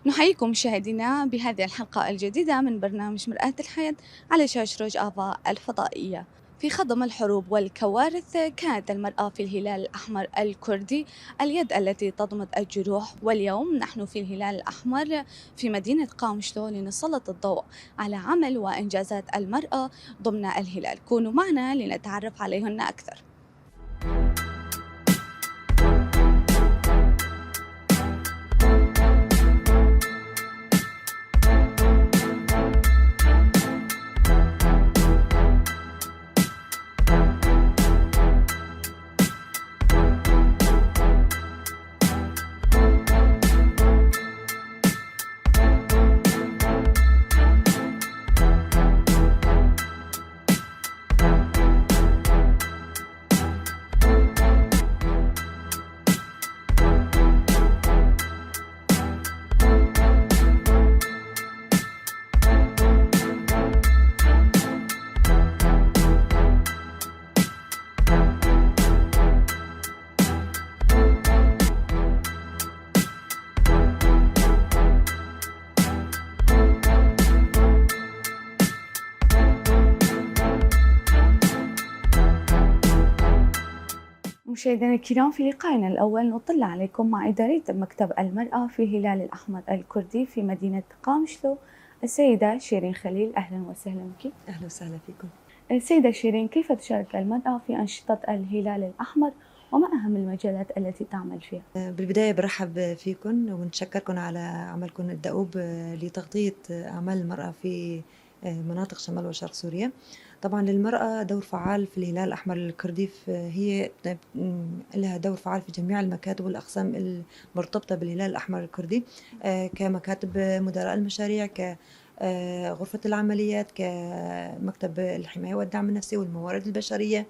نحييكم مشاهدينا بهذه الحلقة الجديدة من برنامج مرآة الحياة على شاشة روج آفا الفضائية. في خضم الحروب والكوارث كانت المرأة في الهلال الأحمر الكردي اليد التي تضمد الجروح، واليوم نحن في الهلال الأحمر في مدينة قامشلو لنسلط الضوء على عمل وإنجازات المرأة ضمن الهلال. كونوا معنا لنتعرف عليهن أكثر. مشاهدينا الكرام، في لقائنا الأول نطلع عليكم مع إدارية مكتب المرأة في الهلال الأحمر الكردي في مدينة قامشلو السيدة شيرين خليل. أهلا وسهلا بك. أهلا وسهلا فيكم. السيدة شيرين، كيف تشارك المرأة في أنشطة الهلال الأحمر وما أهم المجالات التي تعمل فيها؟ بالبداية برحب فيكم ونشكركم على عملكم الدؤوب لتغطية أعمال المرأة في مناطق شمال وشرق سوريا. طبعا للمرأة دور فعال في الهلال الأحمر الكردي، هي لها دور فعال في جميع المكاتب والأقسام المرتبطة بالهلال الأحمر الكردي، كمكاتب مدراء المشاريع، كغرفة العمليات، كمكتب الحماية والدعم النفسي والموارد البشرية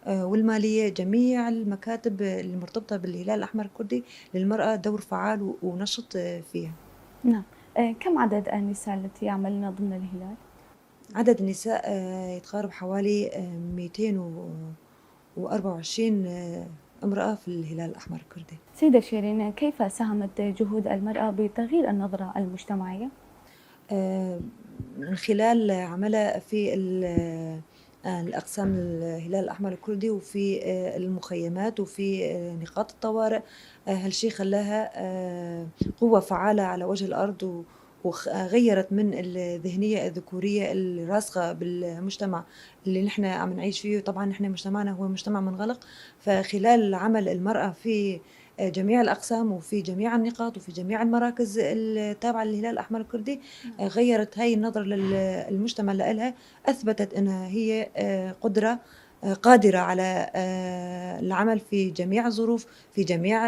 والمالية. جميع المكاتب المرتبطة بالهلال الأحمر الكردي للمرأة دور فعال ونشط فيها. نعم، كم عدد النساء التي يعملن ضمن الهلال؟ عدد النساء يتقارب حوالي 224 امرأة في الهلال الأحمر الكردي. سيدة شيرين، كيف ساهمت جهود المرأة بتغيير النظرة المجتمعية؟ من خلال عملها في الأقسام الهلال الأحمر الكردي وفي المخيمات وفي نقاط الطوارئ، هالشي خلاها قوة فعالة على وجه الأرض وغيرت من الذهنية الذكورية الراسخة بالمجتمع اللي نحن عم نعيش فيه. طبعا نحن مجتمعنا هو مجتمع منغلق، فخلال عمل المرأة في جميع الأقسام وفي جميع النقاط وفي جميع المراكز التابعة للهلال الأحمر الكردي غيرت هاي النظرة للمجتمع لإلها، أثبتت أنها هي قدرة قادرة على العمل في جميع الظروف، في جميع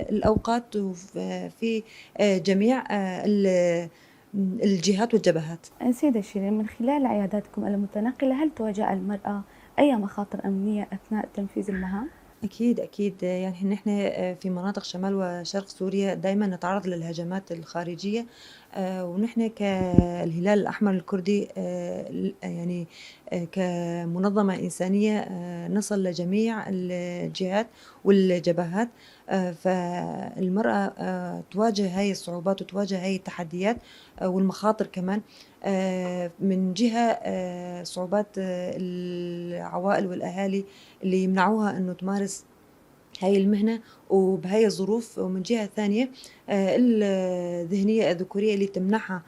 الأوقات، وفي جميع الجهات والجبهات. سيدة شيرين، من خلال عياداتكم المتنقلة هل تواجه المرأة أي مخاطر أمنية أثناء تنفيذ المهام؟ أكيد أكيد، يعني نحن في مناطق شمال وشرق سوريا دايما نتعرض للهجمات الخارجية، ونحن كالهلال الأحمر الكردي يعني كمنظمة إنسانية نصل لجميع الجهات والجبهات، فالمرأة تواجه هاي الصعوبات وتواجه هاي التحديات والمخاطر كمان. من جهة صعوبات العوائل والأهالي اللي يمنعوها أنه تمارس هاي المهنة وبهاي الظروف، ومن جهة ثانية الذهنية الذكورية اللي تمنعها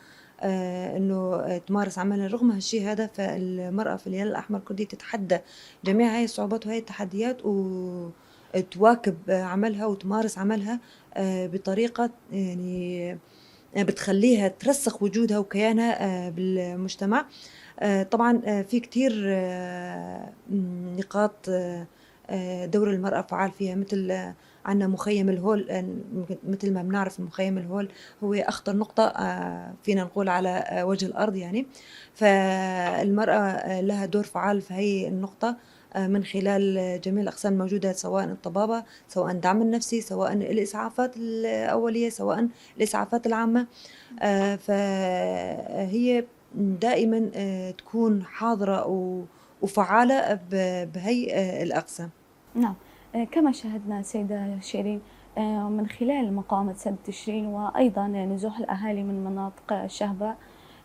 أنه تمارس عملها. رغم هالشي هذا فالمرأة في الهلال الأحمر الكردي تتحدى جميع هاي الصعوبات وهاي التحديات وتواكب عملها وتمارس عملها بطريقة يعني بتخليها ترسخ وجودها وكيانها بالمجتمع. طبعا في كتير نقاط دور المرأة فعال فيها، مثل عندنا مخيم الهول. مثل ما بنعرف مخيم الهول هو أخطر نقطة فينا نقول على وجه الأرض يعني، فالمرأة لها دور فعال في هي النقطة من خلال جميع الأقسام الموجودة، سواء الطبابة، سواء الدعم النفسي، سواء الإسعافات الأولية، سواء الإسعافات العامة. فهي دائما تكون حاضرة وفعالة بهي الأقسام. نعم، كما شاهدنا سيدة شيرين من خلال مقاومة سد تشرين وأيضا نزوح الأهالي من مناطق الشهباء،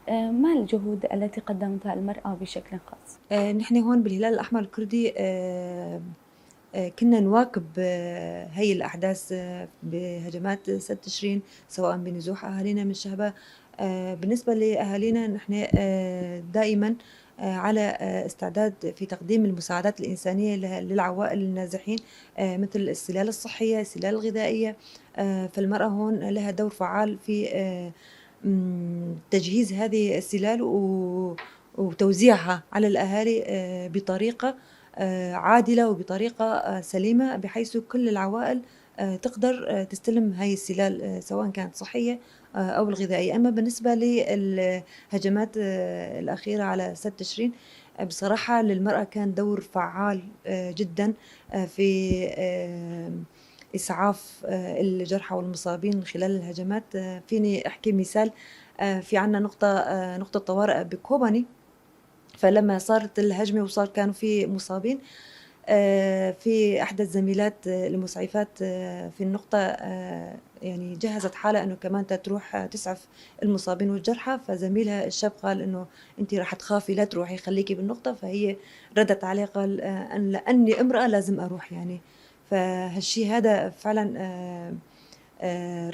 ما الجهود التي قدمتها المرأة بشكل خاص؟ نحن هون بالهلال الأحمر الكردي كنا نواكب هي الأحداث بهجمات سد تشرين، سواء بنزوح أهالينا من الشهباء. بالنسبة لأهالينا نحن دائما على استعداد في تقديم المساعدات الإنسانية للعوائل النازحين، مثل السلال الصحية، السلال الغذائية. فالمرأة هون لها دور فعال في تجهيز هذه السلال وتوزيعها على الأهالي بطريقة عادلة وبطريقة سليمة، بحيث كل العوائل تقدر تستلم هاي السلال، سواء كانت صحية أو الغذائية. أما بالنسبة للهجمات الأخيرة على سد تشرين، بصراحة للمرأة كان دور فعال جدا في إسعاف الجرحى والمصابين خلال الهجمات. فيني أحكي مثال، في عنا نقطة طوارئ بكوباني، فلما صارت الهجمة وصار كانوا في مصابين، في أحدى الزميلات المسعفات في النقطة يعني جهزت حالها أنه كمان تروح تسعف المصابين والجرحى، فزميلها الشاب قال أنه أنت راح تخافي لا تروحي خليكي بالنقطة، فهي ردت عليه قال أن لأني امرأة لازم أروح يعني. فهالشي هذا فعلا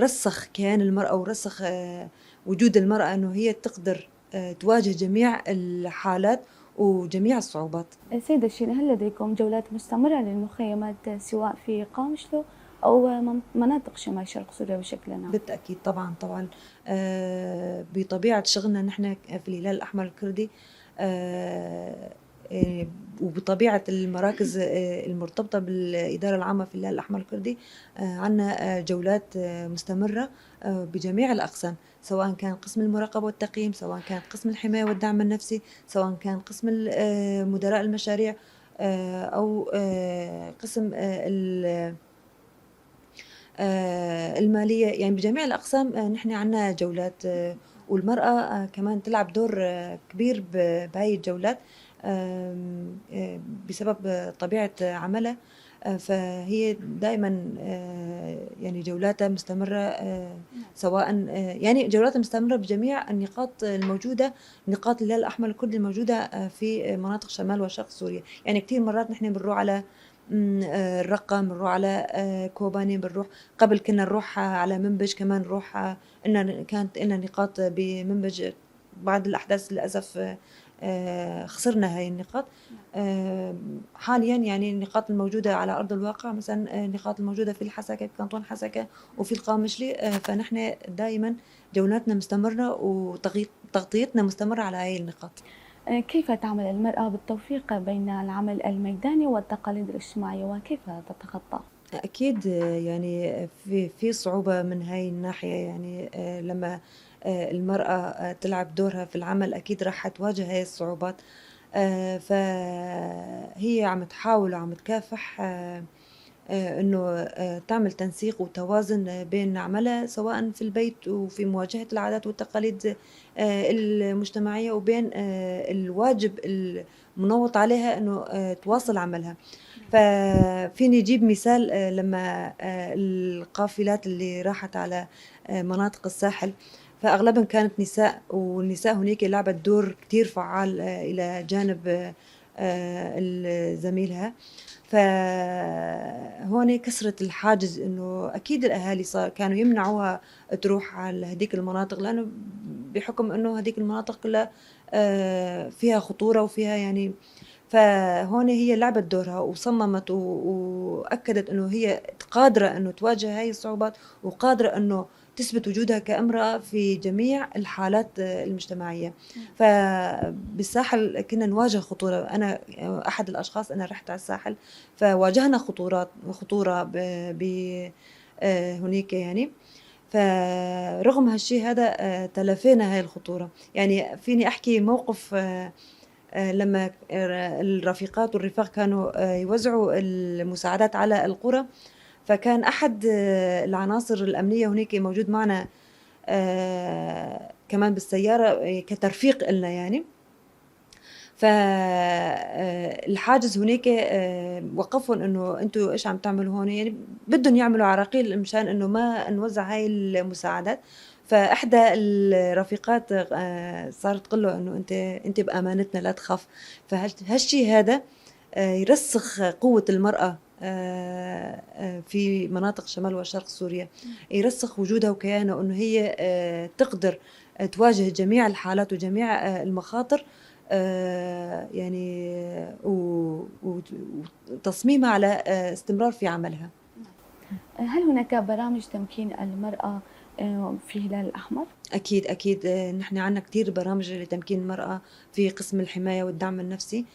رسخ كيان المرأة ورسخ وجود المرأة أنه هي تقدر تواجه جميع الحالات وجميع الصعوبات. سيدة شيرين، هل لديكم جولات مستمرة للمخيمات سواء في قامشلو أو مناطق شمال شرق سوريا بشكل عام؟ بالتأكيد طبعا طبعا، بطبيعة شغلنا نحن في الهلال الأحمر الكردي، وبطبيعة المراكز المرتبطة بالإدارة العامة في الهلال الأحمر الكردي، عندنا جولات مستمرة بجميع الأقسام، سواء كان قسم المراقبة والتقييم، سواء كان قسم الحماية والدعم النفسي، سواء كان قسم مدراء المشاريع، أو قسم المالية، يعني بجميع الأقسام نحن عندنا جولات، والمرأة كمان تلعب دور كبير بهاي الجولات بسبب طبيعة عملها، فهي دائما يعني جولاتها مستمرة، سواء يعني جولاتها مستمرة بجميع النقاط الموجودة، نقاط الهلال الأحمر الكردي الموجودة في مناطق شمال وشرق سوريا. يعني كثير مرات نحن بنروح على الرقة، بنروح على كوباني، بنروح قبل كنا نروح على منبج، كمان نروح كانت لنا نقاط بمنبج، بعد الأحداث للأسف خسرنا هاي النقاط. حاليا يعني النقاط الموجودة على أرض الواقع، مثلا النقاط الموجودة في الحسكة، في كانتون حسكة وفي القامشلي، فنحن دائما جولاتنا مستمرة وتغطيتنا مستمرة على هاي النقاط. كيف تعمل المرأة بالتوفيق بين العمل الميداني والتقاليد الاجتماعية وكيف تتخطى؟ أكيد يعني في صعوبة من هاي الناحية، يعني لما المرأة تلعب دورها في العمل أكيد راح تواجه هاي الصعوبات، فهي عم تحاول وعم تكافح إنه تعمل تنسيق وتوازن بين عملها سواء في البيت وفي مواجهة العادات والتقاليد المجتمعية، وبين الواجب المنوط عليها إنه تواصل عملها. ففيني أجيب مثال لما القافلات اللي راحت على مناطق الساحل، فأغلبا كانت نساء، والنساء هناك لعبت دور كتير فعال إلى جانب زميلها. فهون كسرت الحاجز إنه أكيد الأهالي صار كانوا يمنعوها تروح على هديك المناطق، لأنه بحكم إنه هديك المناطق كلها فيها خطورة وفيها يعني، فهون هي لعبت دورها وصممت وأكدت إنه هي قادرة إنه تواجه هاي الصعوبات، وقادرة إنه تثبت وجودها كامرأة في جميع الحالات المجتمعية. فبالساحل كنا نواجه خطورة، أنا أحد الأشخاص أنا رحت على الساحل فواجهنا خطورة هناك يعني، فرغم هالشي هذا تلافينا هاي الخطورة. يعني فيني أحكي موقف لما الرفيقات والرفاق كانوا يوزعوا المساعدات على القرى، فكان أحد العناصر الأمنية هناك موجود معنا كمان بالسيارة كترفيق لنا يعني. فالحاجز هناك وقفهم انه انتم ايش عم تعملوا هون، يعني بدهم يعملوا عراقيل مشان انه ما نوزع هاي المساعدات. فاحدى الرفيقات صارت تقول له انه انت بامانتنا لا تخاف. فهالشيء هذا يرسخ قوة المراة في مناطق شمال وشرق سوريا، يرسخ وجودها وكيانها، وانه هي تقدر تواجه جميع الحالات وجميع المخاطر، يعني وتصميمها على استمرار في عملها. هل هناك برامج تمكين المرأة في الهلال الأحمر؟ أكيد أكيد، نحن عندنا كثير برامج لتمكين المرأة في قسم الحماية والدعم النفسي،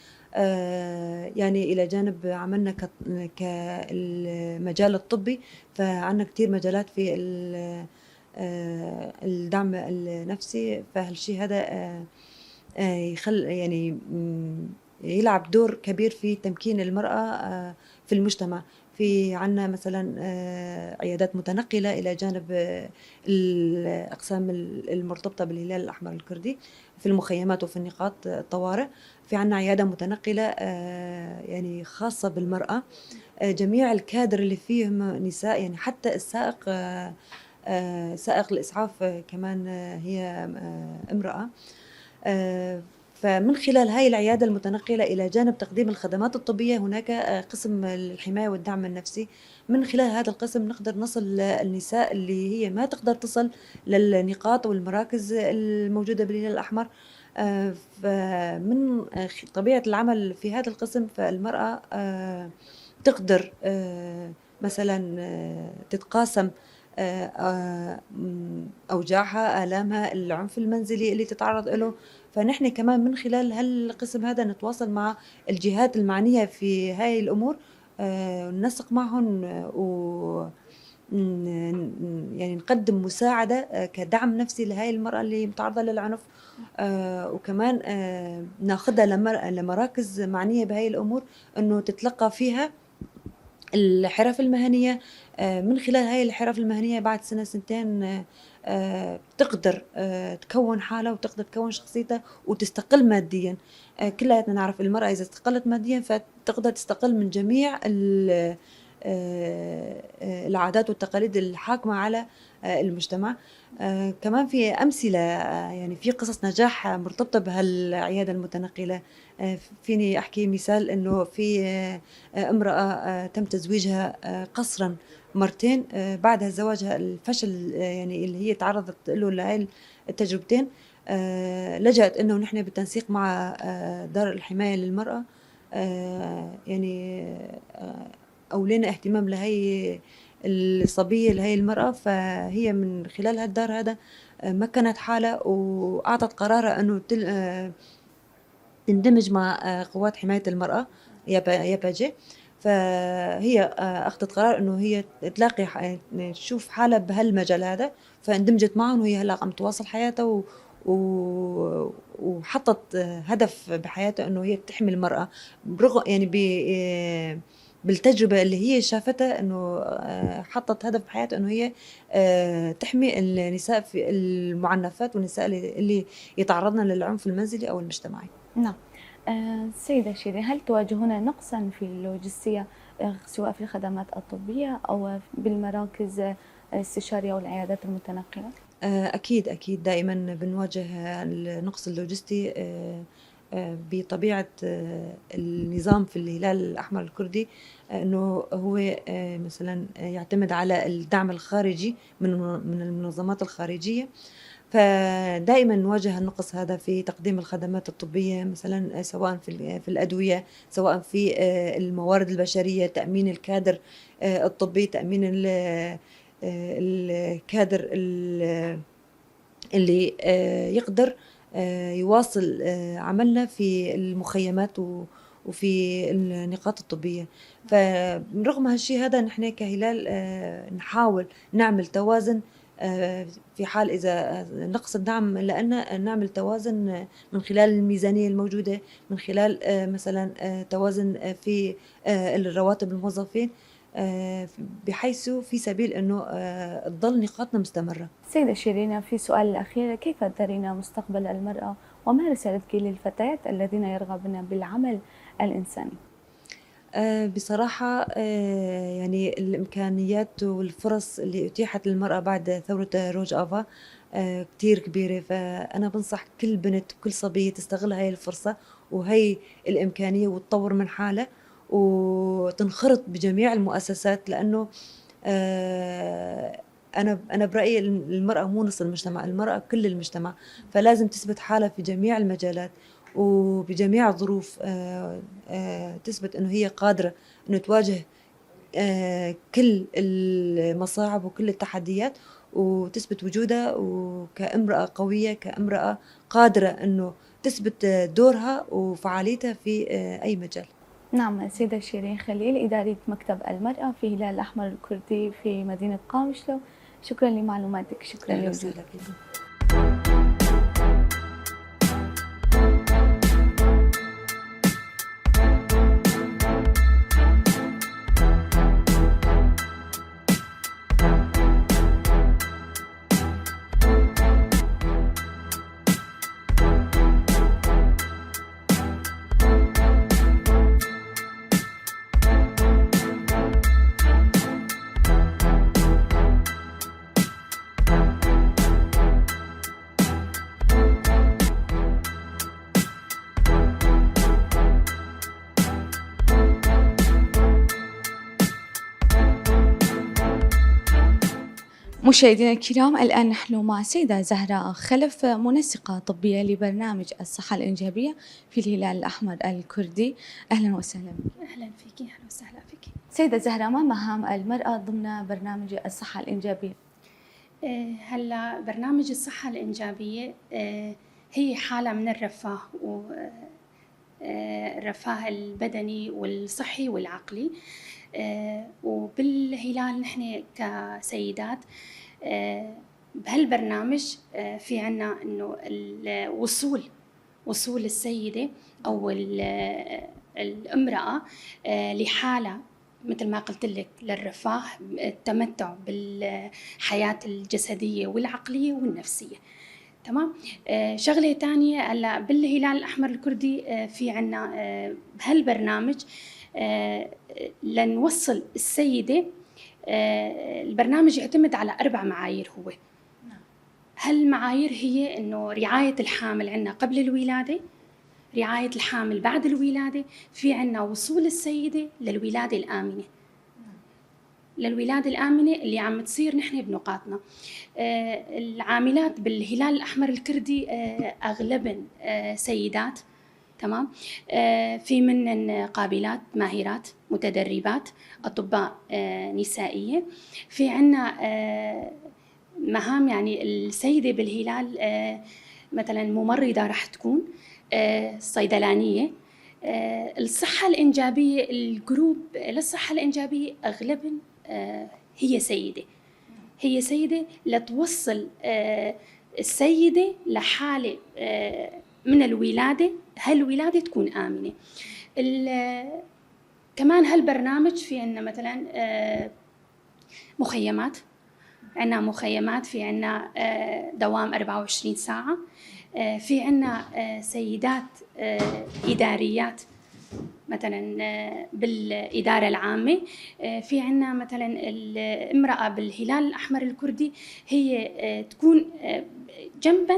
يعني إلى جانب عملنا كالمجال الطبي، فعندنا كثير مجالات في الدعم النفسي. فهالشيء هذا يعني يلعب دور كبير في تمكين المرأة في المجتمع. في عنا مثلا عيادات متنقلة إلى جانب الأقسام المرتبطة بالهلال الأحمر الكردي في المخيمات وفي النقاط الطوارئ. في عنا عيادة متنقلة يعني خاصة بالمرأة، جميع الكادر اللي فيهم نساء، يعني حتى السائق، سائق الإسعاف كمان هي امرأة. فمن خلال هاي العيادة المتنقلة إلى جانب تقديم الخدمات الطبية هناك قسم الحماية والدعم النفسي. من خلال هذا القسم نقدر نصل للنساء اللي هي ما تقدر تصل للنقاط والمراكز الموجودة بالهلال الأحمر. فمن طبيعة العمل في هذا القسم فالمرأة تقدر مثلا تتقاسم أوجاعها، آلامها، العنف المنزلي اللي تتعرض له. فنحن كمان من خلال هالقسم هذا نتواصل مع الجهات المعنية في هاي الأمور، ننسق معهم و يعني نقدم مساعدة كدعم نفسي لهاي المرأة اللي متعرضة للعنف، وكمان ناخذها لمراكز معنية بهاي الأمور إنه تتلقى فيها الحرف المهنية. من خلال هاي الحرف المهنية بعد سنة سنتين تقدر تكون حالها وتقدر تكون شخصيتها وتستقل ماديا. كلياتنا نعرف المرأة إذا استقلت ماديا فتقدر تستقل من جميع العادات والتقاليد الحاكمة على المجتمع. كمان في أمثلة، يعني في قصص نجاح مرتبطة بهالعيادة المتنقلة. فيني أحكي مثال إنه في امرأة تم تزويجها قصرا مرتين، بعدها زواجها الفشل يعني اللي هي تعرضت له لهي التجربتين، لجأت إنه نحن بالتنسيق مع دار الحماية للمرأة، يعني أولينا اهتمام لهي الصبية لهي المرأة، فهي من خلال هالدار هذا مكنت حالها وأعطت قرارها أنه تندمج مع قوات حماية المرأة ياباجي. فهي أخذت قرار أنه هي تلاقي تشوف حالها بهالمجال هذا، فاندمجت معهم وهي هلا عم تواصل حياتها وحطت هدف بحياتها أنه هي تحمي المرأة برغم يعني بالتجربة اللي هي شافتها، أنه حطت هدف بحياتها أنه هي تحمي النساء في المعنفات والنساء اللي يتعرضن للعنف المنزلي أو المجتمعي. نعم. سيدة شيرين، هل تواجهون نقصا في اللوجستية سواء في الخدمات الطبية أو بالمراكز الاستشارية والعيادات المتنقلة؟ أكيد أكيد، دائما بنواجه النقص اللوجستي بطبيعة النظام في الهلال الأحمر الكردي، أنه هو مثلا يعتمد على الدعم الخارجي من المنظمات الخارجية، فدائما نواجه النقص هذا في تقديم الخدمات الطبية مثلا، سواء في الأدوية، سواء في الموارد البشرية، تأمين الكادر الطبي، تأمين الكادر اللي يقدر يواصل عملنا في المخيمات وفي النقاط الطبية. فرغم هالشيء هذا نحن كهلال نحاول نعمل توازن في حال إذا نقص الدعم، لأن نعمل توازن من خلال الميزانية الموجودة، من خلال مثلا توازن في الرواتب الموظفين، بحيث في سبيل أنه تظل نقاطنا مستمرة. سيدة شيرين، في سؤال الأخير، كيف ترين مستقبل المرأة وما رسالتك للفتيات الذين يرغبن بالعمل الإنساني؟ بصراحة يعني الإمكانيات والفرص اللي أتيحت للمرأة بعد ثورة روج آفا كتير كبيرة، فأنا بنصح كل بنت وكل صبية تستغل هاي الفرصة وهي الإمكانية وتطور من حالها وتنخرط بجميع المؤسسات، لأنه أنا برأيي المرأة مو نص المجتمع، المرأة كل المجتمع، فلازم تثبت حالها في جميع المجالات وبجميع الظروف، تثبت إنه هي قادرة إنه تواجه كل المصاعب وكل التحديات، وتثبت وجودها وكامرأة قوية، كامرأة قادرة إنه تثبت دورها وفعاليتها في أي مجال. نعم، السيدة شيرين خليل، إدارية مكتب المرأة في هلال الأحمر الكردي في مدينة قامشلو، شكرا لمعلوماتك، شكرا أهلا لوجودك. وسهلا فيكم. مشاهدينا الكرام، الآن نحن مع سيدة زهراء خلف، منسقة طبية لبرنامج الصحة الإنجابية في الهلال الأحمر الكردي. أهلا وسهلا بك. أهلا فيكي. أهلا وسهلا فيكي. سيدة زهراء، ما مهام المرأة ضمن برنامج الصحة الإنجابية؟ هلا برنامج الصحة الإنجابية هي حالة من الرفاه الرفاه البدني والصحي والعقلي. وبالهلال نحن كسيدات بهالبرنامج في عنا إنه وصول السيدة أو الامرأة لحالة مثل ما قلت لك للرفاه، التمتع بالحياة الجسدية والعقلية والنفسية. تمام. شغلة تانية، هلا بالهلال الأحمر الكردي في عنا بهالبرنامج لنوصل السيدة، البرنامج يعتمد على 4 معايير. هو هالمعايير هي إنه رعاية الحامل عنا قبل الولادة، رعاية الحامل بعد الولادة، في عنا وصول السيدة للولادة الآمنة. للولادة الآمنة اللي عم تصير نحن بنقاطنا. العاملات بالهلال الأحمر الكردي أغلبن سيدات. تمام. في منن قابلات ماهرات متدربات، أطباء نسائية. في عنا مهام، يعني السيدة بالهلال مثلا ممرضة رح تكون، صيدلانية. الصحة الإنجابية، الجروب للصحة الإنجابية أغلبن هي سيدة، هي سيدة لتوصل السيدة لحالة من الولادة، هالولادة تكون آمنة. كمان هالبرنامج في عنا مثلا مخيمات، عنا مخيمات، في عنا دوام 24 ساعة، في عنا سيدات إداريات مثلا بالإدارة العامة، في عنا مثلا الامرأة بالهلال الأحمر الكردي هي تكون جنبا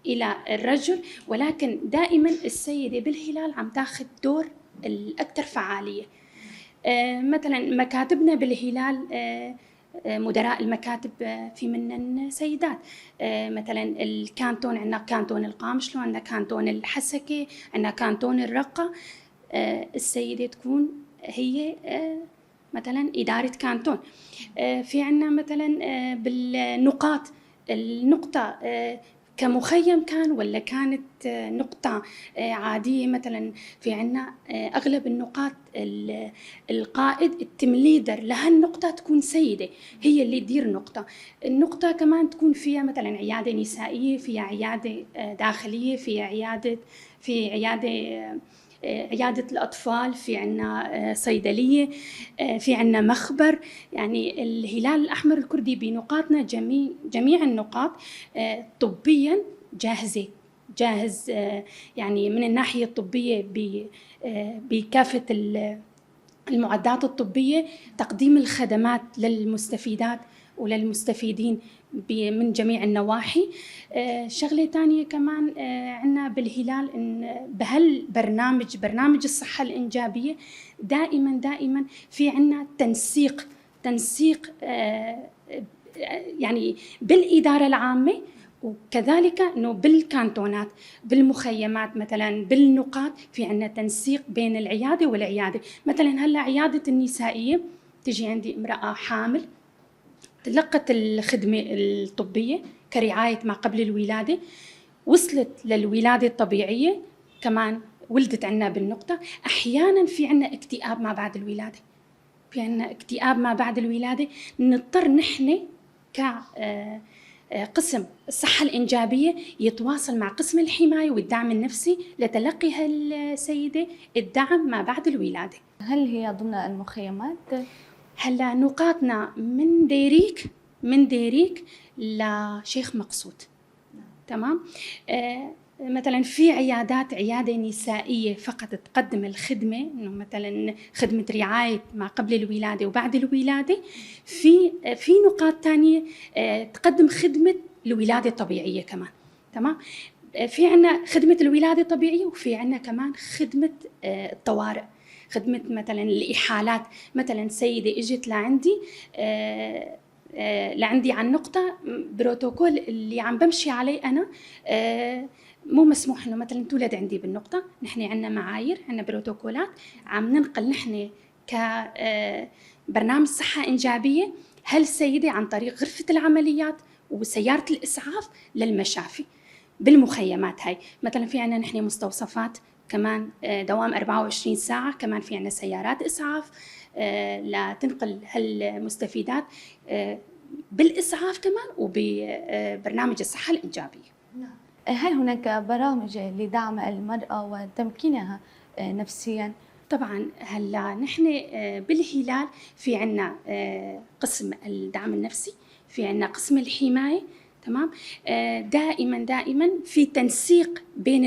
إلى الرجل، ولكن دائما السيدة بالهلال عم تاخذ دور الأكثر فعالية. مثلا مكاتبنا بالهلال، مدراء المكاتب في منن سيدات. مثلا الكانتون، عندنا كانتون القامشلو، عندنا كانتون الحسكة، عندنا كانتون الرقة، السيدة تكون هي مثلا إدارة كانتون. في عندنا مثلا بالنقاط، النقطة كمخيم كان ولا كانت نقطة عادية، مثلا في عنا أغلب النقاط القائد ال team leader لهالنقطة تكون سيدة، هي اللي تدير نقطة. النقطة كمان تكون فيها مثلا عيادة نسائية، فيها عيادة داخلية، فيها عيادة، في عيادة، عيادة الأطفال، في عنا صيدلية، في عنا مخبر. يعني الهلال الأحمر الكردي بنقاطنا جميع النقاط طبيا جاهزة جاهز يعني من الناحية الطبية بكافة المعدات الطبية، تقديم الخدمات للمستفيدات وللمستفيدين من جميع النواحي. شغلة تانية كمان عنا بالهلال إن بهالبرنامج، برنامج الصحة الإنجابية، دائما دائما في عنا تنسيق يعني بالإدارة العامة، وكذلك إنه بالكانتونات، بالمخيمات مثلا، بالنقاط، في عنا تنسيق بين العيادة والعيادة. مثلا هلا عيادة النسائية تجي عندي امرأة حامل تلقت الخدمة الطبية كرعاية ما قبل الولادة، وصلت للولادة الطبيعية كمان ولدت عنا بالنقطة. أحيانا في عنا اكتئاب ما بعد الولادة، في عنا اكتئاب ما بعد الولادة، نضطر نحن كقسم الصحة الإنجابية يتواصل مع قسم الحماية والدعم النفسي لتلقي هالسيدة الدعم ما بعد الولادة. هل هي ضمن المخيمات؟ هلا نقاطنا من ديريك لشيخ مقصود. تمام. مثلا في عيادات، عيادة نسائية فقط تقدم الخدمة، إنه مثلا خدمة رعاية ما قبل الولادة وبعد الولادة. في نقاط تانية تقدم خدمة الولادة الطبيعية كمان. تمام. في عنا خدمة الولادة الطبيعية، وفي عنا كمان خدمة الطوارئ، خدمة مثلا الإحالات. مثلا سيدة إجت لعندي على النقطة، بروتوكول اللي عم بمشي عليه أنا مو مسموح إنه مثلا تولد عندي بالنقطة. نحن عنا معايير، عنا بروتوكولات عم ننقل نحن كبرنامج صحة إنجابية هالسيدة عن طريق غرفة العمليات وسيارة الإسعاف للمشافي بالمخيمات هاي. مثلا في عنا نحن مستوصفات كمان دوام 24 ساعة، كمان في عنا سيارات إسعاف لتنقل هالمستفيدات بالإسعاف كمان وببرنامج الصحة الإنجابية. هل هناك برامج لدعم المرأة وتمكينها نفسيا؟ طبعا هلا نحن بالهلال في عنا قسم الدعم النفسي، في عنا قسم الحماية. تمام. دائما دائما في تنسيق بين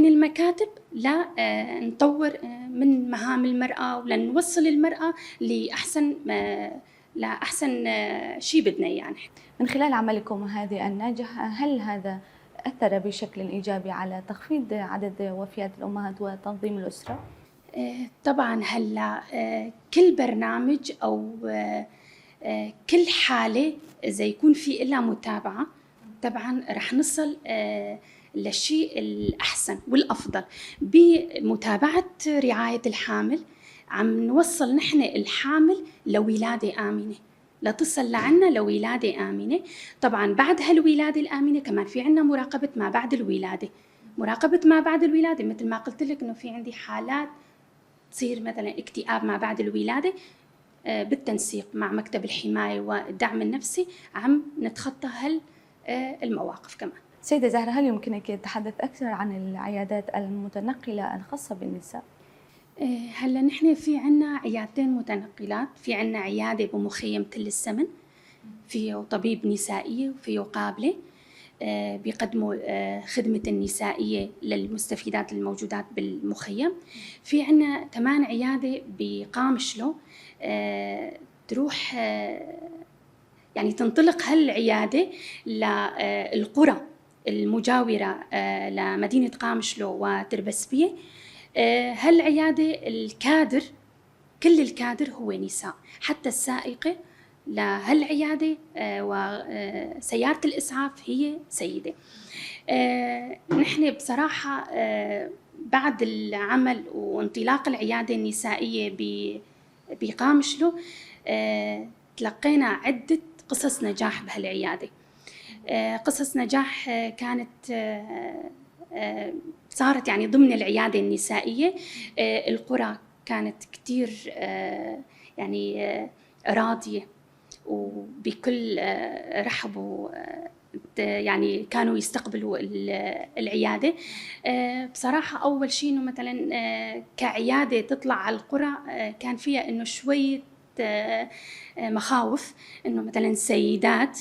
المكاتب، لا نطور من مهام المرأة ولنوصل المرأة لأحسن شيء بدنا إياه. يعني من خلال عملكم هذه الناجح، هل هذا أثر بشكل إيجابي على تخفيض عدد وفيات الأمهات وتنظيم الأسرة؟ طبعا هلا كل برنامج أو كل حالة إذا يكون في إلها متابعة طبعا رح نصل للشيء الأحسن والأفضل. بمتابعة رعاية الحامل عم نوصل نحن الحامل لولادة آمنة، لتصل لعنا لولادة آمنة. طبعا بعد هالولادة الآمنة كمان في عنا مراقبة ما بعد الولادة. مراقبة ما بعد الولادة مثل ما قلت لك إنه في عندي حالات تصير مثلا اكتئاب ما بعد الولادة، بالتنسيق مع مكتب الحماية والدعم النفسي عم نتخطى هالمواقف كمان. سيدة زهرة، هل يمكنك التحدث أكثر عن العيادات المتنقلة الخاصة بالنساء؟ هلا نحن في عنا عيادتين متنقلات، في عنا عيادة بمخيم تل السمن فيه طبيب نسائية وفيه قابلة بيقدموا خدمة النسائية للمستفيدات الموجودات بالمخيم. في عنا كمان عيادة بقامشلو تروح يعني تنطلق هالعيادة للقرى المجاورة لمدينة قامشلو وتربسبية. هالعيادة الكادر، كل الكادر هو نساء، حتى السائقة لهالعيادة وسيارة الإسعاف هي سيدة. نحن بصراحة بعد العمل وانطلاق العيادة النسائية بقامشلو تلقينا عدة قصص نجاح بهالعيادة. قصص نجاح كانت صارت يعني ضمن العيادة النسائية. القرى كانت كتير يعني راضية وبكل رحب، يعني كانوا يستقبلوا العيادة. بصراحة أول شيء إنه مثلا كعيادة تطلع على القرى كان فيها إنه شوية مخاوف إنه مثلا سيدات،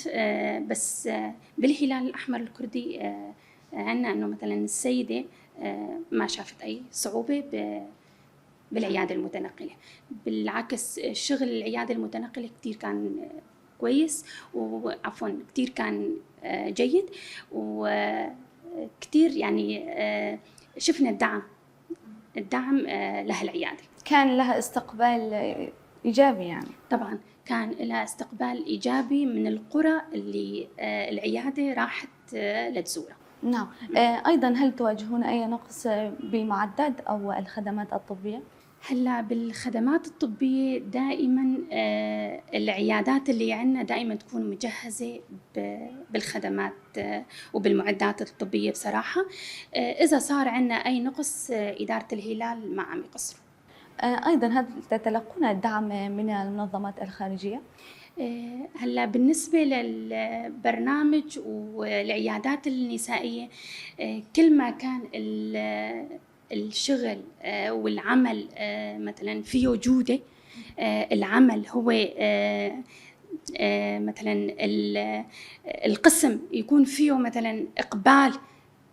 بس بالهلال الأحمر الكردي عنا إنه مثلا السيدة ما شافت أي صعوبة بالعيادة المتنقلة. بالعكس شغل العيادة المتنقلة كتير كان كويس، وعفوا كتير كان جيد، وكتير يعني شفنا الدعم لهالعيادة. كان لها استقبال إيجابي يعني؟ طبعا كان لها استقبال إيجابي من القرى اللي العيادة راحت لتزورها. نعم. أيضا هل تواجهون أي نقص بالمعدات أو الخدمات الطبية؟ هلا بالخدمات الطبية دائما العيادات اللي عندنا دائما تكون مجهزة بالخدمات وبالمعدات الطبية بصراحة. إذا صار عندنا أي نقص إدارة الهلال ما عم يقصروا. أيضا هل تتلقون الدعم من المنظمات الخارجية؟ هلا بالنسبة للبرنامج والعيادات النسائية، كل ما كان الشغل والعمل مثلا فيه جودة، العمل هو مثلا القسم يكون فيه مثلا إقبال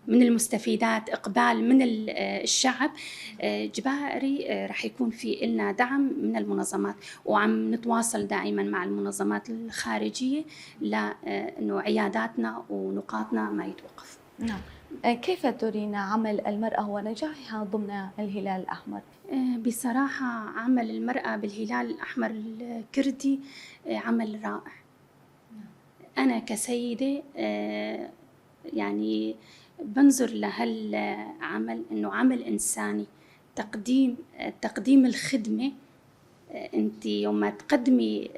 من المستفيدات، إقبال من الشعب، جباري رح يكون في إلنا دعم من المنظمات، وعم نتواصل دائما مع المنظمات الخارجية لأنه عياداتنا ونقاطنا ما يتوقف. نعم. كيف ترين عمل المرأة ونجاحها ضمن الهلال الأحمر؟ بصراحة عمل المرأة بالهلال الأحمر الكردي عمل رائع. أنا كسيدة يعني بنظر لهالعمل إنه عمل إنساني، تقديم الخدمة. أنت يوم ما تقدمي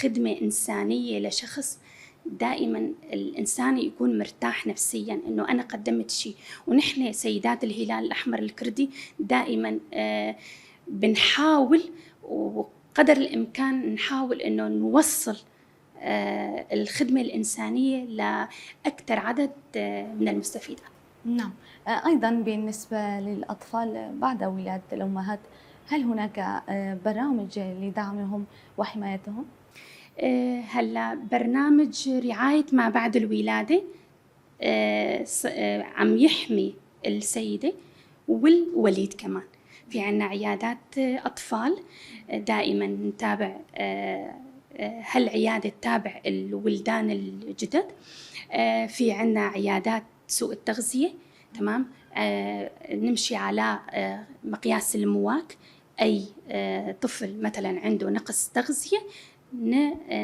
خدمة إنسانية لشخص، دائما الإنسان يكون مرتاح نفسيا إنه أنا قدمت شيء. ونحن سيدات الهلال الأحمر الكردي دائما بنحاول وقدر الإمكان نحاول إنه نوصل الخدمة الإنسانية لأكثر عدد من المستفيدات. نعم. أيضا بالنسبة للأطفال بعد ولادة الأمهات، هل هناك برامج لدعمهم وحمايتهم؟ هلا برنامج رعاية ما بعد الولادة عم يحمي السيدة والوليد كمان. في عنا عيادات أطفال دائما نتابع، هالعيادة تتابع الولدان الجدد. في عنا عيادات سوء التغذية، تمام، نمشي على مقياس المواك. أي طفل مثلا عنده نقص تغذية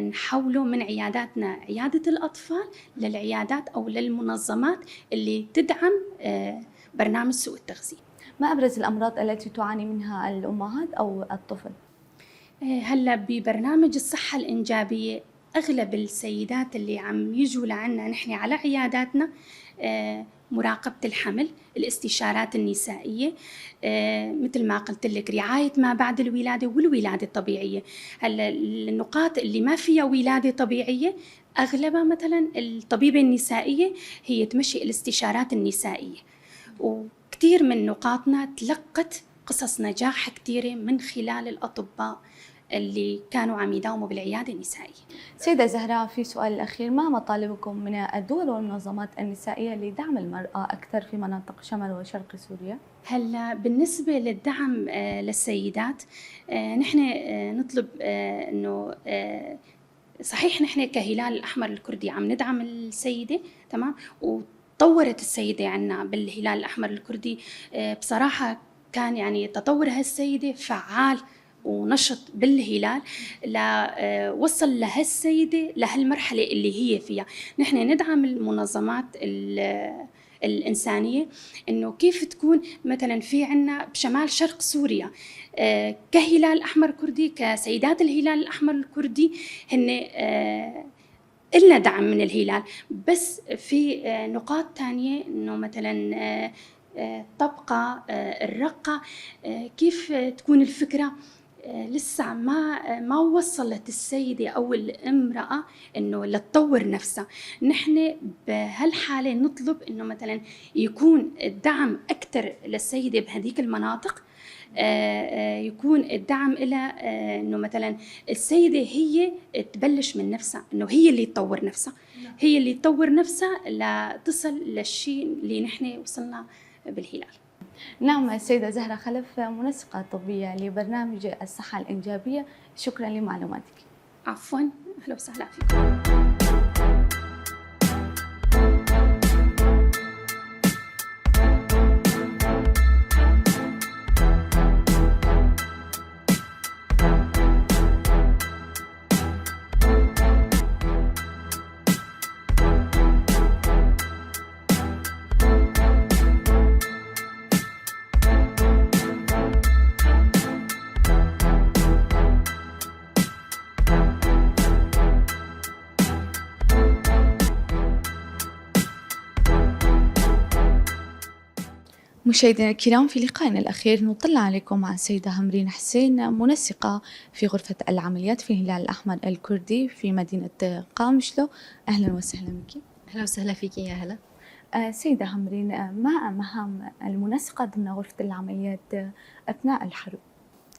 نحوله من عياداتنا عيادة الأطفال للعيادات أو للمنظمات اللي تدعم برنامج سوء التغذية. ما أبرز الأمراض التي تعاني منها الأمهات أو الطفل؟ هلا ببرنامج الصحة الإنجابية أغلب السيدات اللي عم يجوا لعنا نحن على عياداتنا مراقبة الحمل، الاستشارات النسائية، مثل ما قلت لك رعاية ما بعد الولادة والولادة الطبيعية. هلا النقاط اللي ما فيها ولادة طبيعية أغلبها مثلا الطبيبة النسائية هي تمشي الاستشارات النسائية، وكثير من نقاطنا تلقت قصص نجاح كثيرة من خلال الأطباء اللي كانوا عم يداوموا بالعيادة النسائية. سيدة زهراء، في سؤال الأخير، ما مطالبكم من الدول والمنظمات النسائية لدعم المرأة أكثر في مناطق شمال وشرق سوريا؟ هلا بالنسبة للدعم للسيدات، نحن نطلب إنه صحيح نحن كهلال الأحمر الكردي عم ندعم السيدة، تمام، وطورت السيدة عنا بالهلال الأحمر الكردي. بصراحة كان يعني تطور هالسيدة فعال ونشط بالهلال لوصل لهالسيدة لهالمرحلة اللي هي فيها. نحن ندعم المنظمات الإنسانية إنه كيف تكون مثلا في عنا بشمال شرق سوريا كهلال أحمر كردي، كسيدات الهلال الأحمر الكردي هن إلنا دعم من الهلال، بس في نقاط تانية إنه مثلا طبقة الرقة، كيف تكون الفكرة لسه ما وصلت السيدة أو الامرأة إنه لتطور نفسها. نحن بهالحالة نطلب إنه مثلا يكون الدعم أكثر للسيدة بهذيك المناطق، يكون الدعم لها انه مثلا السيدة هي تبلش من نفسها، انه هي اللي تطور نفسها، هي اللي تطور نفسها لتصل للشيء اللي نحن وصلنا بالهلال. نعم، السيدة زهرة خلف، منسقة طبية لبرنامج الصحة الإنجابية، شكرا لمعلوماتك. عفوا، أهلا وسهلا فيكم. مشاهدينا الكرام، في لقائنا الأخير نطلع عليكم مع السيدة همرين حسين، منسقة في غرفة العمليات في الهلال الأحمر الكردي في مدينة قامشلو. أهلا وسهلا بك. أهلا وسهلا فيك يا هلا. سيدة همرين، ما مهام المنسقة ضمن غرفة العمليات أثناء الحرب؟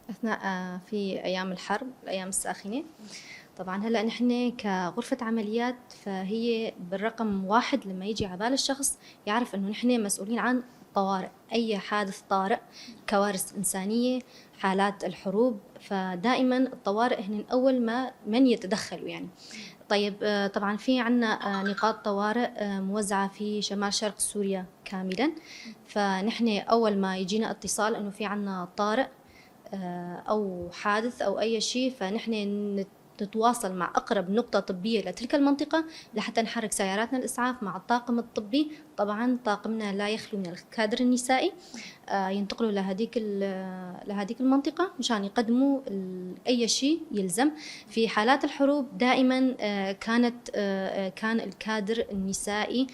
أثناء في أيام الحرب، الأيام الساخنة، طبعا هلا نحن كغرفة عمليات فهي بالرقم 1 لما يجي على بال الشخص يعرف إنه نحن مسؤولين عن طوارئ، أي حادث طارئ، كوارث إنسانية، حالات الحروب، فدائما الطوارئ هن أول ما من يتدخلوا يعني. طيب، طبعا في عنا نقاط طوارئ موزعة في شمال شرق سوريا كاملا، فنحن أول ما يجينا اتصال إنه في عنا طارئ أو حادث أو أي شيء، فنحن نتواصل مع أقرب نقطة طبية لتلك المنطقة لحتى نحرك سياراتنا الإسعاف مع الطاقم الطبي. طبعا طاقمنا لا يخلو من الكادر النسائي، ينتقلوا لهذيك المنطقة مشان يقدموا أي شيء يلزم. في حالات الحروب دائما كان الكادر النسائي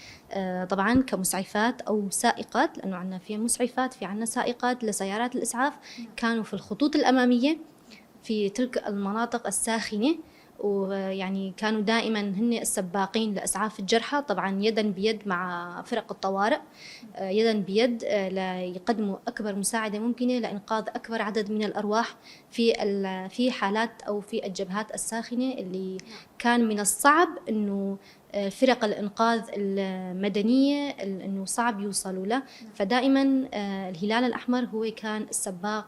طبعا كمسعفات أو سائقات، لأنه عندنا في مسعفات، في عندنا سائقات لسيارات الإسعاف، كانوا في الخطوط الأمامية في تلك المناطق الساخنة، ويعني كانوا دائما هن السباقين لإسعاف الجرحى، طبعا يدا بيد مع فرق الطوارئ، يدا بيد ليقدموا أكبر مساعدة ممكنة لإنقاذ أكبر عدد من الأرواح في حالات أو في الجبهات الساخنة اللي كان من الصعب إنه فرق الإنقاذ المدنية إنه صعب يوصلوا له. فدائما الهلال الأحمر هو كان السباق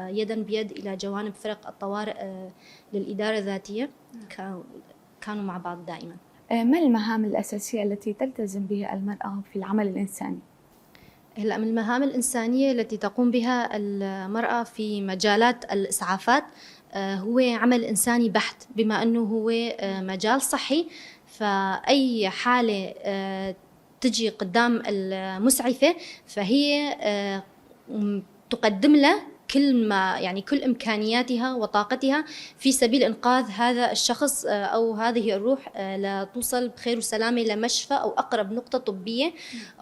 يدا بيد إلى جوانب فرق الطوارئ للإدارة الذاتية، كانوا مع بعض دائما. ما المهام الأساسية التي تلتزم بها المرأة في العمل الإنساني؟ هلا من المهام الإنسانية التي تقوم بها المرأة في مجالات الإسعافات هو عمل إنساني بحت، بما أنه هو مجال صحي، فأي حالة تجي قدام المسعفة فهي تقدم له كل ما يعني كل إمكانياتها وطاقتها في سبيل إنقاذ هذا الشخص أو هذه الروح لتوصل بخير وسلامة لمشفى أو أقرب نقطة طبية،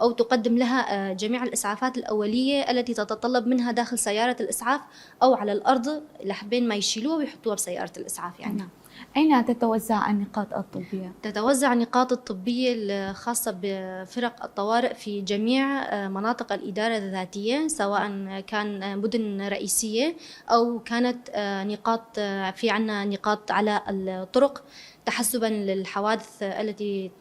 أو تقدم لها جميع الإسعافات الأولية التي تتطلب منها داخل سيارة الإسعاف أو على الأرض لحبين ما يشيلوها ويحطوها بسيارة الإسعاف يعني. نعم. أين تتوزع النقاط الطبية؟ تتوزع النقاط الطبية الخاصة بفرق الطوارئ في جميع مناطق الإدارة الذاتية، سواء كان مدن رئيسية أو كانت نقاط، في عنا نقاط على الطرق تحسبا للحوادث التي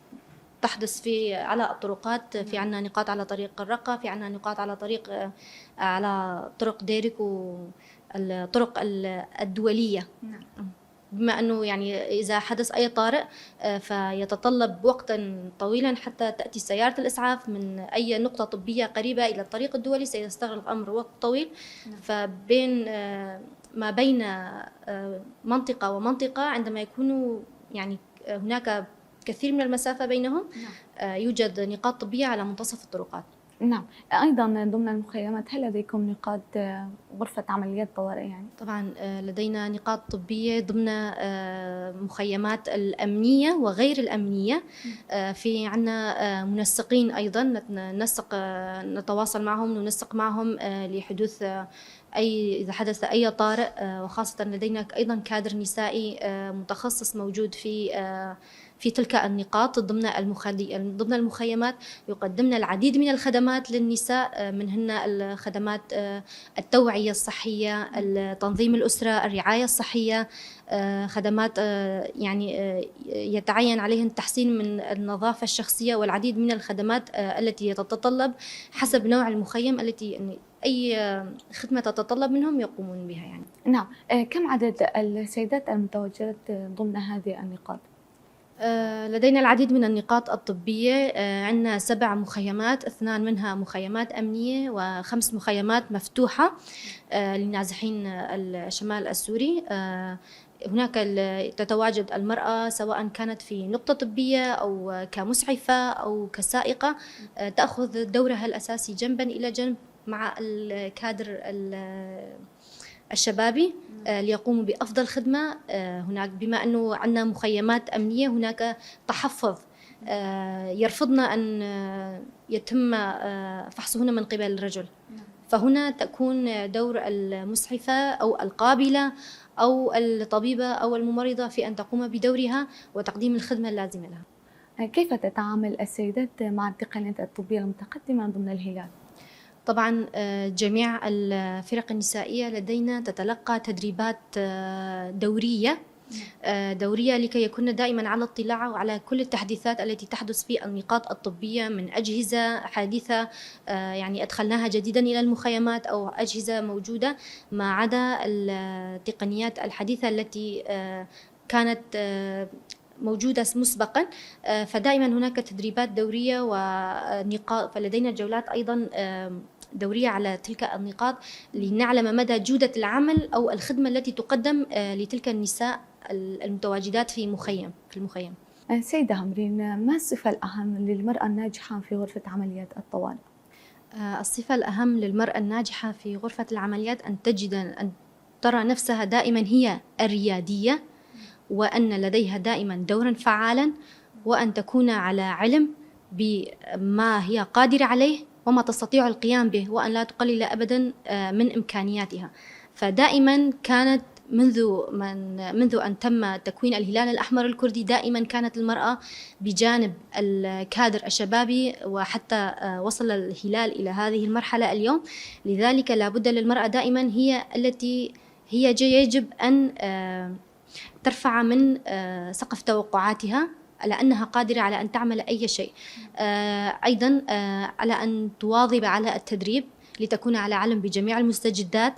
تحدث في على الطرقات، في عنا نقاط على طريق الرقة، في عنا نقاط على طريق على طرق ديرك والطرق الدولية. نعم. بما أنه يعني إذا حدث أي طارئ فيتطلب وقتا طويلا حتى تأتي سيارة الإسعاف من أي نقطة طبية قريبة إلى الطريق الدولي، سيستغرق الأمر وقت طويل. فبين ما بين منطقة ومنطقة عندما يكون يعني هناك كثير من المسافة بينهم يوجد نقاط طبية على منتصف الطرقات. نعم. أيضا ضمن المخيمات هل لديكم نقاط غرفة عمليات طوارئ يعني؟ طبعا لدينا نقاط طبية ضمن مخيمات الأمنية وغير الأمنية. في عنا منسقين أيضا ننسق، نتواصل معهم، ننسق معهم لحدوث أي إذا حدث أي طارئ، وخاصة لدينا أيضا كادر نسائي متخصص موجود في في تلك النقاط ضمن المخيمات، يقدمن العديد من الخدمات للنساء، منهن الخدمات التوعية الصحية، تنظيم الأسرة، الرعاية الصحية، خدمات يعني يتعين عليهن التحسين من النظافة الشخصية، والعديد من الخدمات التي تتطلب حسب نوع المخيم، التي يعني أي خدمة تتطلب منهم يقومون بها يعني. نعم، كم عدد السيدات المتواجدات ضمن هذه النقاط؟ لدينا العديد من النقاط الطبية، عندنا 7 مخيمات، 2 منها مخيمات أمنية و5 مخيمات مفتوحة للنازحين الشمال السوري. هناك تتواجد المرأة سواء كانت في نقطة طبية أو كمسعفة أو كسائقة، تأخذ دورها الأساسي جنبا إلى جنب مع الكادر الشبابي ليقوموا بأفضل خدمة. هناك بما أنه عندنا مخيمات أمنية هناك تحفظ، يرفضنا أن يتم فحصهن من قبل الرجل، فهنا تكون دور المسعفة أو القابلة أو الطبيبة أو الممرضة في أن تقوم بدورها وتقديم الخدمة اللازمة لها. كيف تتعامل السيدات مع التقنيات الطبية المتقدمة ضمن الهلال؟ طبعا جميع الفرق النسائية لدينا تتلقى تدريبات دورية لكي يكون دائما على اطلاع وعلى كل التحديثات التي تحدث في النقاط الطبية من أجهزة حديثة يعني أدخلناها جديدا إلى المخيمات أو أجهزة موجودة، ما عدا التقنيات الحديثة التي كانت موجودة مسبقا. فدائما هناك تدريبات دورية ونقاط، فلدينا جولات أيضا دورية على تلك النقاط لنعلم مدى جودة العمل أو الخدمة التي تقدم لتلك النساء المتواجدات في المخيم. سيدة همرين، ما الصفة الأهم للمرأة الناجحة في غرفة عمليات الطوارئ؟ الصفة الأهم للمرأة الناجحة في غرفة العمليات أن ترى نفسها دائما هي الريادية، وأن لديها دائما دورا فعالا، وأن تكون على علم بما هي قادرة عليه وما تستطيع القيام به، وأن لا تقلل أبدا من إمكانياتها. فدائما كانت منذ أن تم تكوين الهلال الأحمر الكردي دائما كانت المرأة بجانب الكادر الشبابي، وحتى وصل الهلال إلى هذه المرحلة اليوم. لذلك لابد للمرأة دائما هي التي هي يجب أن ترفع من سقف توقعاتها على أنها قادرة على أن تعمل أي شيء. أيضا على أن تواظب على التدريب لتكون على علم بجميع المستجدات،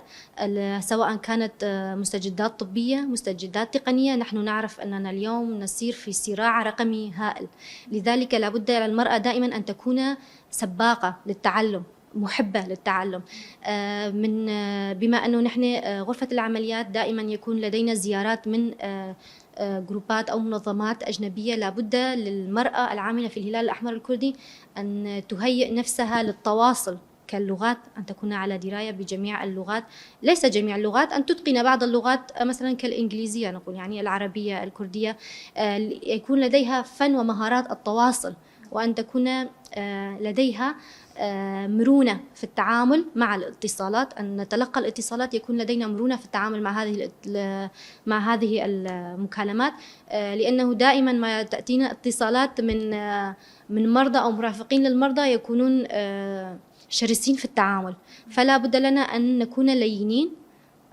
سواء كانت مستجدات طبية، مستجدات تقنية. نحن نعرف أننا اليوم نسير في صراع رقمي هائل، لذلك لابد على المرأة دائما أن تكون سباقة للتعلم، محبة للتعلم. من بما أنه نحن غرفة العمليات دائما يكون لدينا زيارات من جروبات أو منظمات أجنبية، لابد للمرأة العاملة في الهلال الأحمر الكردي أن تهيئ نفسها للتواصل كاللغات، أن تكون على دراية بجميع اللغات، ليس جميع اللغات، أن تتقن بعض اللغات مثلا كالإنجليزية نقول، يعني العربية، الكردية، يكون لديها فن ومهارات التواصل، وأن تكون لديها مرونة في التعامل مع الاتصالات، أن نتلقى الاتصالات يكون لدينا مرونة في التعامل مع هذه المكالمات، لأنه دائما ما تأتينا اتصالات من مرضى أو مرافقين للمرضى يكونون شرسين في التعامل، فلا بد لنا أن نكون لينين،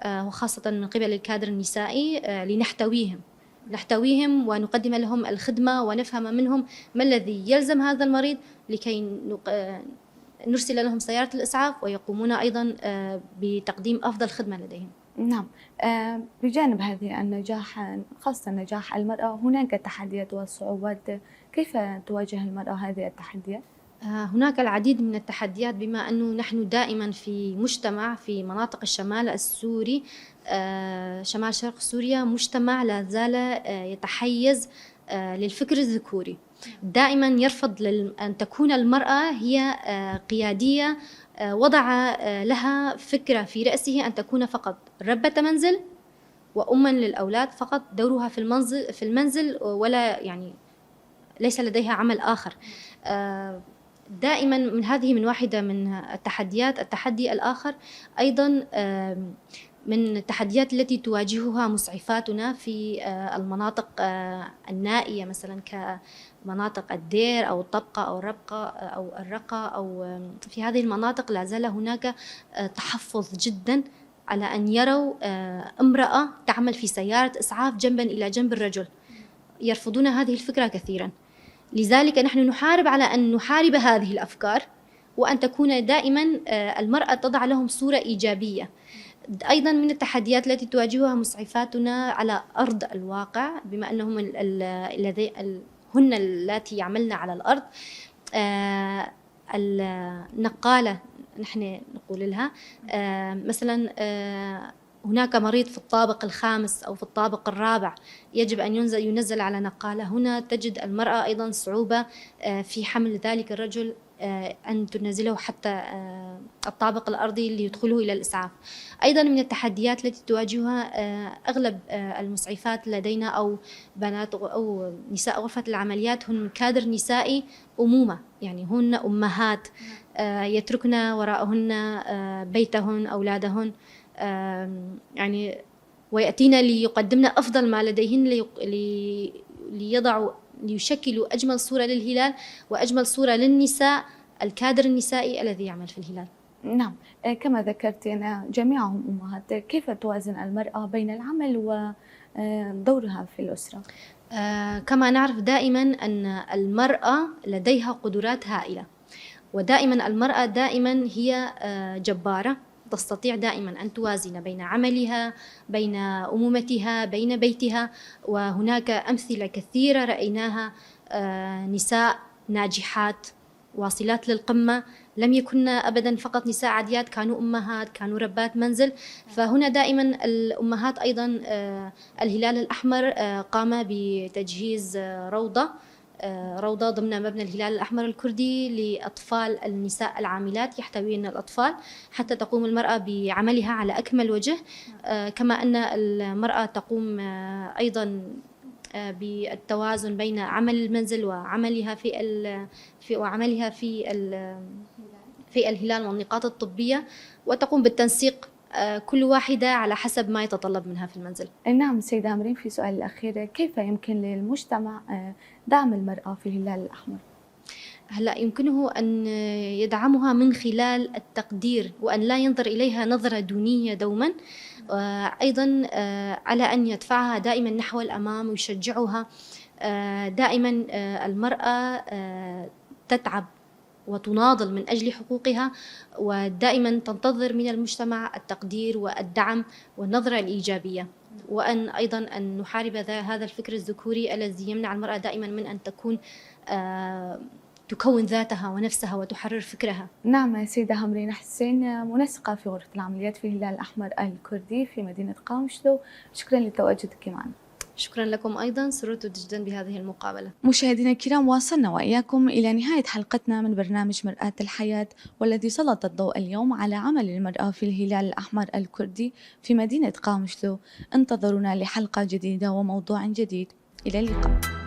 وخاصة من قبل الكادر النسائي، لنحتويهم ونقدم لهم الخدمة ونفهم منهم ما الذي يلزم هذا المريض لكي نرسل لهم سيارة الإسعاف ويقومون أيضا بتقديم أفضل خدمة لديهم. نعم، بجانب هذه النجاح، خاصة نجاح المرأة، هناك تحديات وصعوبات، كيف تواجه المرأة هذه التحديات؟ هناك العديد من التحديات، بما أنه نحن دائما في مجتمع في مناطق الشمال السوري، شمال شرق سوريا، مجتمع لا زال يتحيز للفكر الذكوري، دائما يرفض أن تكون المرأة هي قيادية. وضع لها فكرة في رأسه أن تكون فقط ربة منزل وأما للأولاد فقط، دورها في المنزل ولا يعني ليس لديها عمل آخر. دائما من هذه من واحدة من التحديات. التحدي الآخر أيضا من التحديات التي تواجهها مسعفاتنا في المناطق النائية، مثلا كمناطق الدير أو الطبقة أو الربقة أو الرقة، أو في هذه المناطق لا زال هناك تحفظ جدا على أن يروا امرأة تعمل في سيارة إسعاف جنبا إلى جنب الرجل، يرفضون هذه الفكرة كثيرا. لذلك نحن نحارب على أن نحارب هذه الأفكار، وأن تكون دائما المرأة تضع لهم صورة إيجابية. أيضا من التحديات التي تواجهها مسعفاتنا على أرض الواقع، بما أنهم هن اللاتي يعملن على الأرض، النقالة نحن نقول لها، مثلا هناك مريض في الطابق الخامس أو في الطابق الرابع يجب أن ينزل على نقالة. هنا تجد المرأة أيضا صعوبة في حمل ذلك الرجل، أن تنزله حتى الطابق الأرضي ليدخله إلى الإسعاف. أيضا من التحديات التي تواجهها أغلب المسعفات لدينا أو بنات أو نساء غرفة العمليات هن كادر نسائي أمومة، يعني هن أمهات يتركن وراءهن بيتهن أولادهن، يعني ويأتين ليقدمن أفضل ما لديهن ليضعوا ليشكلوا أجمل صورة للهلال وأجمل صورة للنساء، الكادر النسائي الذي يعمل في الهلال. نعم، كما ذكرت أن جميعهم أمهات، كيف توازن المرأة بين العمل ودورها في الأسرة؟ كما نعرف دائما أن المرأة لديها قدرات هائلة، ودائما المرأة دائما هي جبارة، تستطيع دائما أن توازن بين عملها، بين أمومتها، بين بيتها. وهناك أمثلة كثيرة رأيناها، نساء ناجحات واصلات للقمة، لم يكن أبدا فقط نساء عاديات، كانوا أمهات، كانوا ربات منزل. فهنا دائما الأمهات أيضا، الهلال الأحمر قام بتجهيز روضة ضمن مبنى الهلال الأحمر الكردي لأطفال النساء العاملات، يحتوين الأطفال حتى تقوم المرأة بعملها على أكمل وجه. كما أن المرأة تقوم أيضا بالتوازن بين عمل المنزل وعملها في الهلال والنقاط الطبية، وتقوم بالتنسيق كل واحدة على حسب ما يتطلب منها في المنزل. نعم سيدة همرين، في سؤال الأخير، كيف يمكن للمجتمع دعم المرأة في الهلال الأحمر؟ هلا يمكنه أن يدعمها من خلال التقدير، وأن لا ينظر إليها نظرة دونية دوما، أيضا على أن يدفعها دائما نحو الأمام ويشجعها دائما. المرأة تتعب وتناضل من أجل حقوقها، ودائما تنتظر من المجتمع التقدير والدعم والنظرة الإيجابية، وأن أيضا أن نحارب هذا الفكر الذكوري الذي يمنع المرأة دائما من أن تكون ذاتها ونفسها وتحرر فكرها. نعم سيدة همرين حسين، منسقة في غرفة العمليات في الهلال الأحمر الكردي في مدينة قامشلو، شكرا لتواجدك معنا. شكرا لكم أيضا، سررت جدا بهذه المقابلة. مشاهدينا الكرام، واصلنا وإياكم إلى نهاية حلقتنا من برنامج مرآة الحياة، والذي سلط الضوء اليوم على عمل المرأة في الهلال الأحمر الكردي في مدينة قامشلو. انتظرونا لحلقة جديدة وموضوع جديد. إلى اللقاء.